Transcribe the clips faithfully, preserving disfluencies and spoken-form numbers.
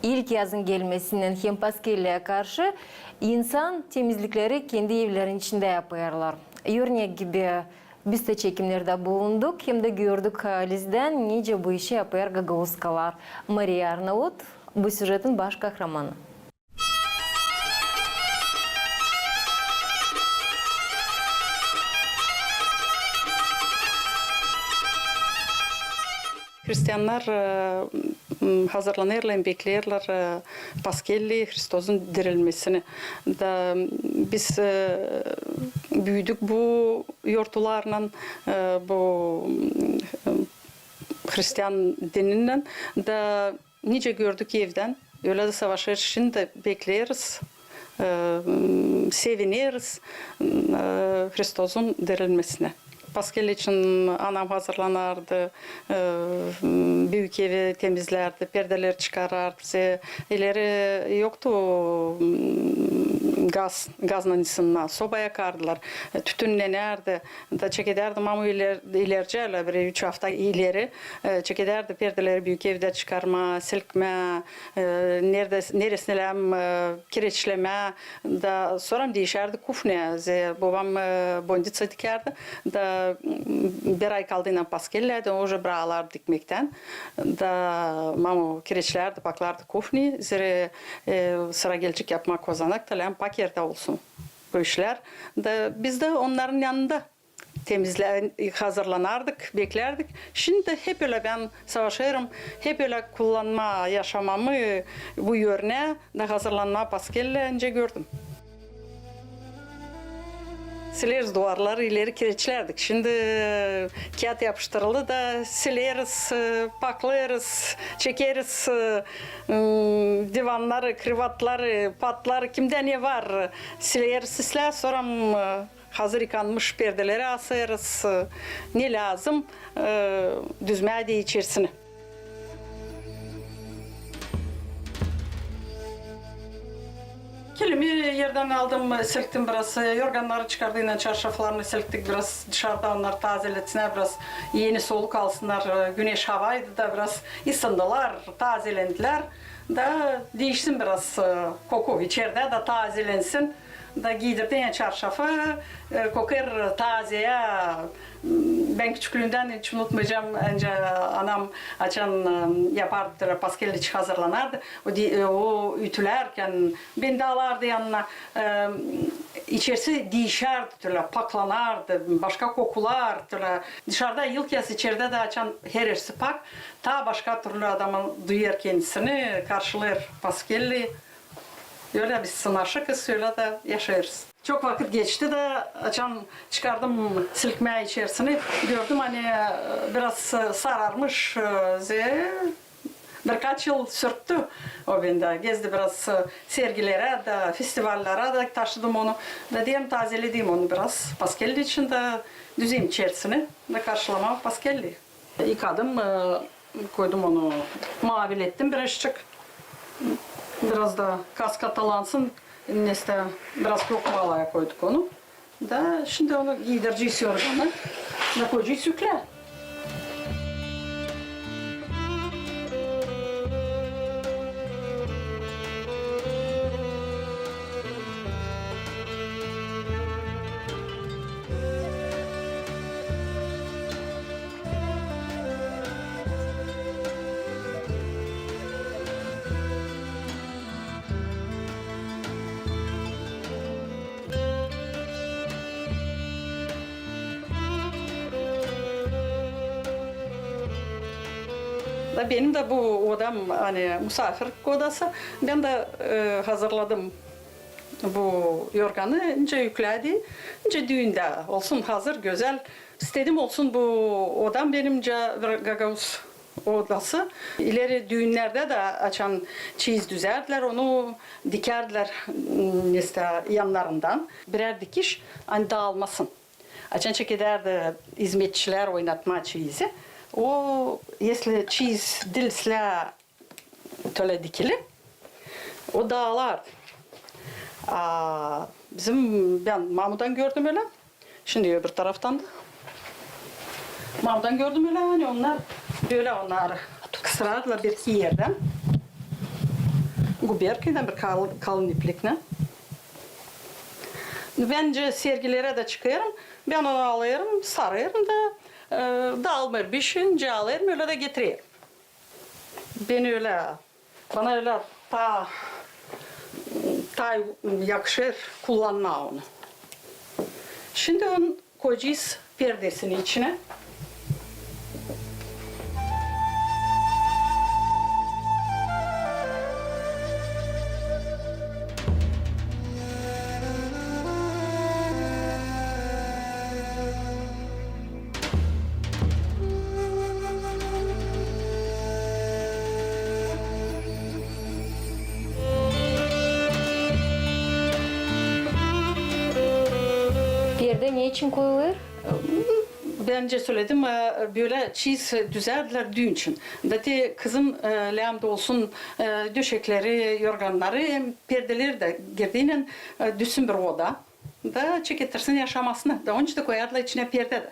İlk yazın gelmesinnän hem Paskelliyä karşı insan temizlikleri kendi evlerinin içindä yapêrlar. Örnek gibi, biz dä çekimnerdä bulunduk hem dä gördük haalizdän, nicä bu işi yapêr gagauzkalar. Mariya Arnaut bu süžetin baş kahramanı. Hristiannar, e, m, hazırlanêrlar, beklärlär, e, Paskelli, Hristosun dirilmesini. Da biz, e, büüdük bu yortularlan, e, bu, m, hristian dininnän. Da nicä gördük evdän, ölä dä savaşêrız, şindi bekleriz, e, m, sevineriz, m, e, Hristosun dirilmesinä. Paskelli için anam hazırlanardı, e, m, büük evi temizlärdi, perdeleri çıkarardı. Bizdä ileri yoktu, m, gaz, gaznan ısınma, soba yakardılar, e, tütünnenärdi. Da çekedärdi mamu iler-, ilericä, ölä bir üç afta ileri, e, çekedärdi perdeleri büük evdä çıkarmaa, silkmää, e, neredä, neresini lääzım, e, kireçlemää. Da sora diişärdi kufnä, zerä bobam, e, bonditsa dikärdi. Da, m, bir ay kaldıynan Paskelliyä dä, o uje braktılar dikmektän. Da mamu kireçlärdi, paklardı kufnayı, zerä, e, sıra gelecek yapmaa kozanak, da lääzım pak erdä olsun bu işlär. Da biz dä onnarın yanında temizlä-, hazırlanardık, beklärdik. Şindi hep ölä bän savaşêrım, hep ölä kullanmaa yaşamamı bu örnää da hazırlanmaa Paskelliyä, nicä gördüm. Sileriz duvarları, ileri kireçlärdik. Şindi, e, kiyat yapıştırıldı da sileriz, e, paklêêrız, çekeriz, e, m, divannarı, krivatları, patları, kimdä ne var, sileriz islää, sora, m, hazır yıkanmış perdeleri asêrız, e, ne lääzım, e, düzmää dä içerisini. Kilimi erdän aldım, silktim biraz, e, yorgannarı çıkardıynan, çarşaflarını silktik biraz, dışarda onnar tazelensinnär biraz, eni soluk alsınnar, e, güneş havaydı da biraz ısındılar, tazelendilär. Da diişsin biraz, e, koku, içerdä dä tazelensin. Da giidirdim çarşafı, e, kokêr tazeyä. Bän küçüklüümdän hiç unutmayacam, ancak anam açan, e, yapardı, Paskelli için hazırlanardı. O di-, e, o ütülärkän beni dä alardı yanına. E, içerisi diişärdi, tölä paklanardı, başka kokular, tölä. Dışarda ilk yaz, içerdä dä açan heresi pak, taa başka türlü adamı duyêr kendisini, karşılêêr Paskelli. Ölä biz sınaşıkız, ölä dä yaşêêrız. Çok vakıt geçti da, açan çıkardım silkmää içerisini, gördüm, ani, e, biraz, e, sararmış, e, zerä birkaç yıl sürttü o bendä. Gezdi biraz, e, sergilerä da, festivallara da taşıdım onu. Da deerim, tazeledim onu biraz Paskelli için da düzeyim içerisini da karşılamaa Paskelli. Yıkadım, e, koydum onu, maavilettim birazçık. Biraz da kas katalansın, nesä biraz krokmalaya koyduk onu. Da şindi onu giidircez yorganı, da koyacez süklää. Da benim dä bu odam, ani musafir odası, bän dä, e, hazırladım bu yorganı, nicä üklää, nicä düündä olsun hazır, gözäl. İstedim olsun bu odam benimcä bir gagauz odası. İleri düünnerdä dä açan çeyiz düzärdilär, onu dikärdilär, m, nesä, yannarından. Birär dikiş, ani daalmasın. Açan çekedärdi izmetçilär oynatmaa çeyizi. O, esli çeyiz diil islää tölä dikili, o daalardı. A bizim, bän mamudan gördüm ölä. Şindi öbür taraftan da. Mamudan gördüm ölä, ani onnar bölä onnarı kısırardılar bir-iki erdän. guberkaylan, bir kal-, kalın ipliknän. Bän nicä sergilerä dä çıkêrım, bän onu alêrım, sarêrım da, e, daalmêêr bişi, nicä alêrım, ölä dä getirerim. Bän ölä, bana ölä taa, taa yakışêr kullanmaa onu. Şindi onu koyacez perdesinin içinä. Perdä ne için koyulêr? Bän nicä söledim, e, bölä çiz düzärdilär düün için. Da te kızım, e, lääm dä olsun, e, döşekleri, yorgannarı, hem perdeleri dä girdiynän, e, düzsün bir oda. Da çekettirsin yaşamasını. Da onun için dä koyardılar içinä perdä dä.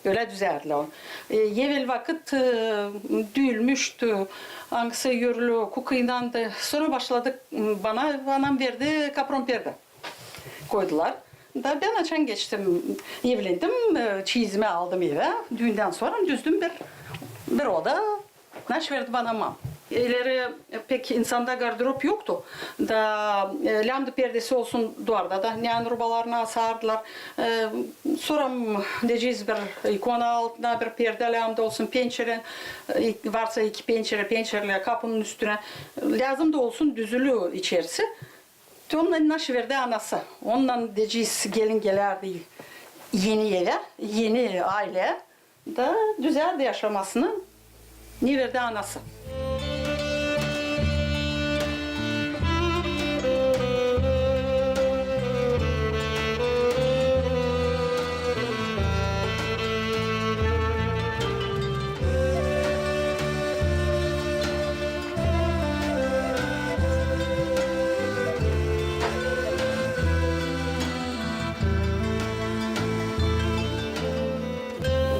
Ölä düzärdilär onu. E, evel vakıt, e, düüyülmüştü, angısı yörülü, kukıynan da. Sora başladık, m, bana anam verdi kapron perdä. Koydular. Da bän açan geçtim, evlendim, e, çeyizimi aldım evä. Düündän sora düzdüm bir, bir oda. Naşey verdi bana mam. İleri pek insanda gardırob yoktu. Da, e, lääm dä perdesi olsun duvarda da, neän rubalarını asardılar. E, sora, m, deyecez, bir ikona altına bir perdä lääm dä olsun, pençere, e, varsa iki pençere, pençerelär kapının üstünä. Lääzım da olsun düzülü içerisi. Te ondan naşey verdi anası. Ondan, deyecez, gelin gelärdi eni evä, eni ayleyä. Da düzärdi yaşamasını, ne verdi anası.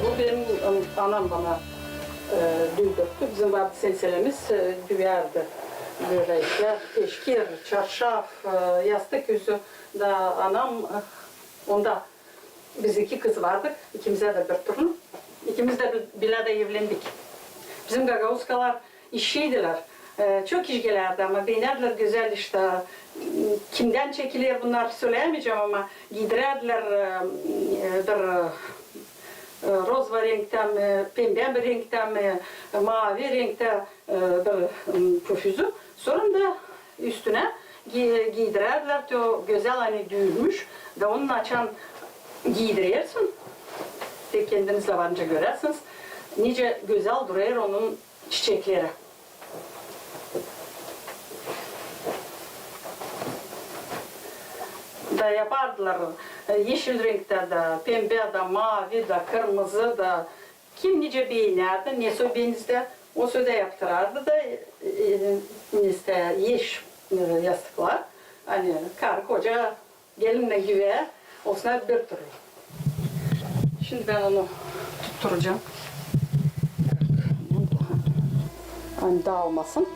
Bu benim, ım, anam bana, e, düydürttü. Bizim vardı senselerimiz, e, düyärdi. Bölä işlär, teşkir, çarşaf, e, yastık üzü. Da anam, e, onda biz iki kız vardık, ikimizä dä bir türlü. İkimiz dä bil-, bilä dä evlendik. Bizim gagauzkalar işçiydilär. E, çok iş gelärdi, ama beenärdilär gözäl iş. Kimdän çekiler bunnar, söleyämeycäm, ama giidirärdilär, e, e, bir, e, rozva renktä mi, pembä bir renktä mi, e, maavi renktä, e, bir, m, pufüzü. Sora da üstünä gi-, giidirärdilär, te o gözäl, ani düülmüş, da onu açan giidirersin, te kendiniz dä varınca göräsiniz, nicä gözäl durêr onun çiçekleri. Da yapardılar, e, eşil renktä dä, pembä dä, maavi dä, kırmızı da. Kim nicä beenärdi, ne soy benizdä, o soyda yaptırardı da, e, e, nesä eş, e, yastıklar, ani karı-koca, gelin-güvey olsunnar bir türlü. Şindi bän onu tutturacam, ani daalmasın.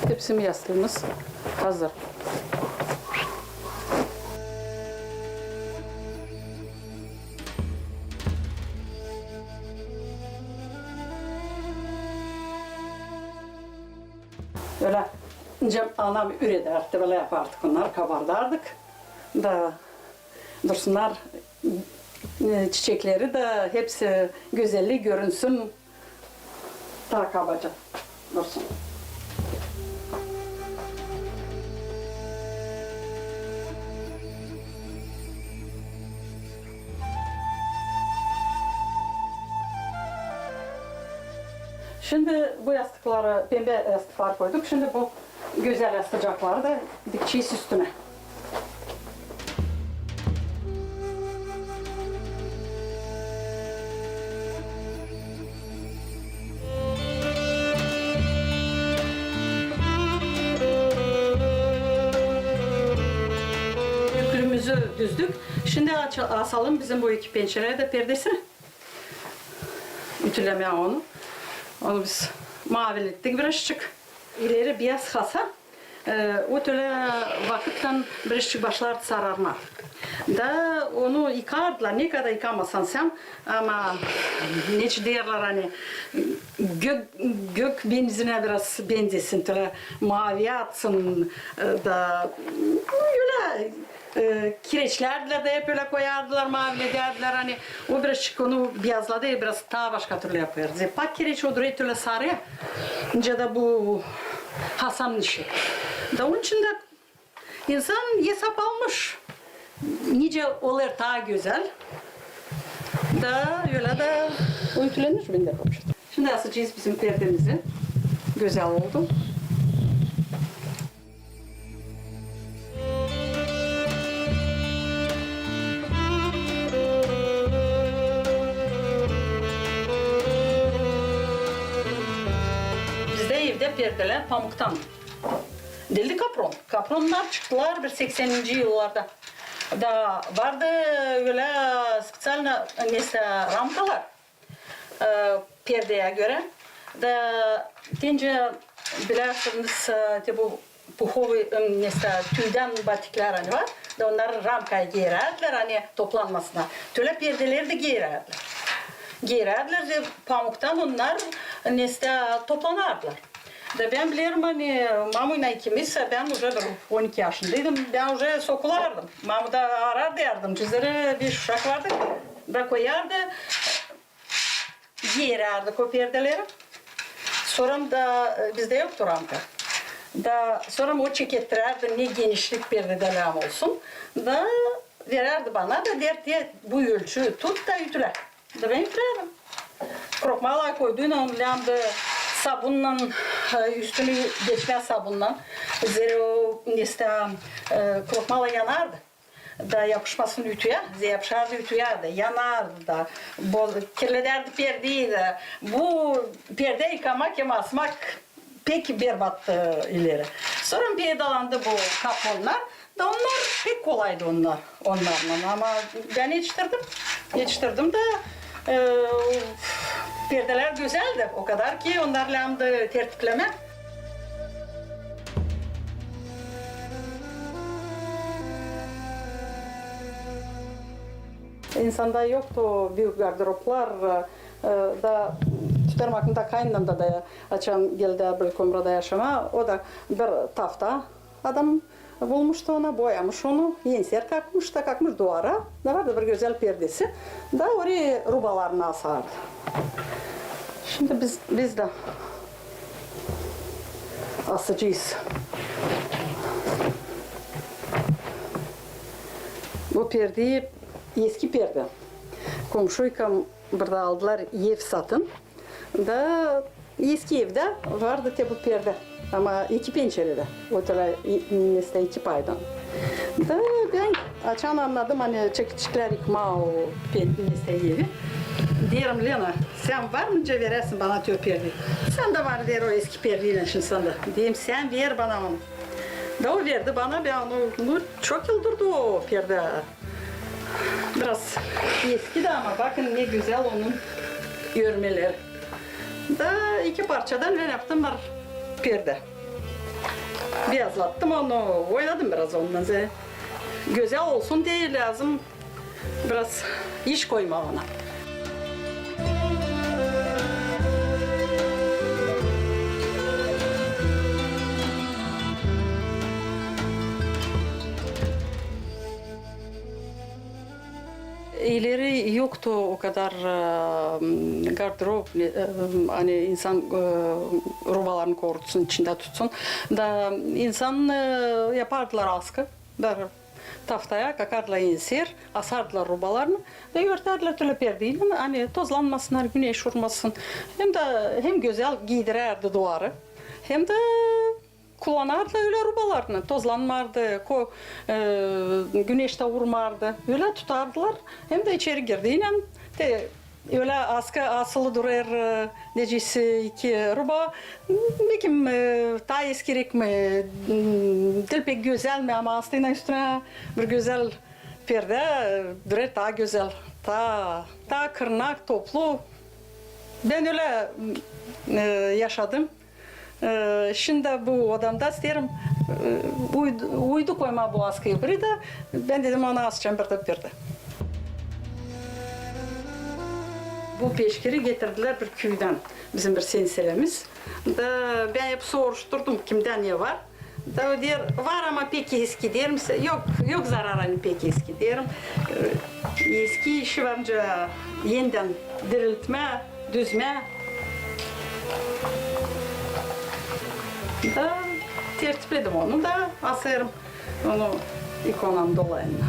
Hepsi yastıımız hazır. Ölä, nicä anam üüredärdi, bölä yapardık onnarı, kabardardık da dursunnar, e, çiçekleri dä hepsi gözellii görünsün, taa kabaca dursun. Şindi bu yastıkları, pembä yastıkları koyduk. Şindi bu gözäl yastıcakları da dikecez üstünä. Düzdük. Şindi aç-, asalım bizim bu iki pençeleri dä perdesini. Ütülemää onu. Onu biz maavilettik birazçık. İleri biyaz hasa, e, o tölä vakıttan birazçık başlardı sararmaa. Da onu yıkardılar, ne kadar yıkamasan sän, ama neçin deerlär, ani gök, gök benzinä biraz benzesin, tölä maavi atsın, e, da ölä e, kireçlärdilär dä hep ölä koyardılar, maaviledärdilär, ani o birazçık onu biyazladı, biraz taa başka türlü yapêr. Zerä pak kireç o durêr tölä sarı, nicä dä bu hasanın işi. Da onun için dä insan esap almış, nicä olêr taa gözäl. Da ölä dä o ütülenir bendä. Şindi asacez bizim perdemizi. Gözäl oldu. Bizdä evdä perdelär pamuktan. Diildi kapron. Kapronnar çıktılar bir sekseninci yıllarda. Da vardı ölä speţialno nesä ramkalar. E, perdeyä görä. Da deyni bilärsiniz, e, te bu puhovıy, e, nesä tüüdän batiklär, ani var. Da onnarı ramkaya geerärdilär, ani toplanmasınnar. Tölä perdeleri dä geerärdilär. Geerärdilär dä pamuktan onnar nesä toplanardılar. Da bän bilerim, ani mamuylan ikimiz, bän uje bir on iki yaşındaydım, bän uje sokulardım. Mamu da arardı yardımcı, zerä beş uşak vardı, da koyardı. Geerärdik o perdeleri. Sora da, e, bizdä yoktu ramka. Da sora o çekettirärdi, ne genişlik perdedä lääm olsun. Da verärdi bana da deerdi, bu ölçü tut da ütülä. Da bän ütüledim. Krokmalaya koyduynam, läämdi sabunnan, e, üstünü geçmää sabunnan. Zerä o nesä, e, krokmala yanardı. Da yapışmasın ütüyä, zerä yapışardı ütüyä da, yanardı da, boz-, kirledärdi perdeyi dä. Bu perdä yıkamak hem asmak pek berbat, e, ileri. Sora peydalandı bu kapronnar, da onnar pek kolaydı onnar, onnarlan. Ama bän etiştirdim, etiştirdim da, e, perdelär gözäldi, o kadar ki onnar läämdi tertiplemää. İnsanda yoktu o büük garderoblar, e, da tutarım aklımda, kaynanam da, da açan geldi Ablakomrada yaşamaa, o da bir tafta adam bulmuştu ona, boyamış onu, enser kakmış da kakmış duvara, da vardı bir gözäl perdesi, da orayı rubalarını asardı. Şindi biz, biz dä asacez. Bu perdeyi, eski perdä. Komşuykam burada aldılar ev satın. Da eski evdä vardı te bu perdä. Ama iki pençereli. O tölä i-, nesä iki paydan. Da bän açan annadım, ani çekecäklär yıkmaa o pe-, nesä evi. Deerim: Lena, sän var mı nicä verersin bana te o perdeyi? Sän dä var, deer, o eski perdeylän şindi sän dä. Deerim, sän ver bana onu. Da o verdi bana, bän onu, nu, çok yıl durdu o perdä. Biraz eski dä, ama bakın ne gözäl onun örmeleri. Da iki parçadan bän yaptım bir perdä. Beyazlattım onu, boyadım biraz ondan. Ze-, gözäl olsun diye lääzım biraz iş koymaa ona. İleri yoktu o kadar, e, garderob, e, ani insan, e, rubalarını korutsun, içindä tutsun. Da insan, e, yapardılar askı, bir taftaya kakardılar enser, asardılar rubalarını da örtärdilär tölä perdeylän, ani tozlanmasınnar, güneş urmasın. Hem dä hem gözäl giidirärdi duvarı, hem dä kullanardılar ölä rubalarını, tozlanmardı, ko-, e, güneş tä urmardı. Ölä tutardılar, hem dä içeri girdiynän te ölä askı asılı durêr, e, deyecez, iki ruba, bekim, e, taa eski rek mi, m, diil pek gözäl mi, ama astıynan üstünä bir gözäl Perdä, e, durêr taa gözäl, taa, taa kırnak, toplu. Bän ölä, e, yaşadım. E, şindi dä bu odamda isteerim, e, uydu, uydu koymaa bu askıyı biri dä. Bän dedim, ona asacam bir dä perdä. Bu peşkiri getirdilär bir küüdän, bizim bir senselerimiz. Da bän hep soruşturdum, kimdä ne var. Da o deer, var, ama pek eski, deerim. Yok, yok zarar, ani pek eski, deerim. E, eski işi var, nicä enidän diriltmää, düzmää. Da tertipledim onu da asêrım, onu ikonanın dolayında.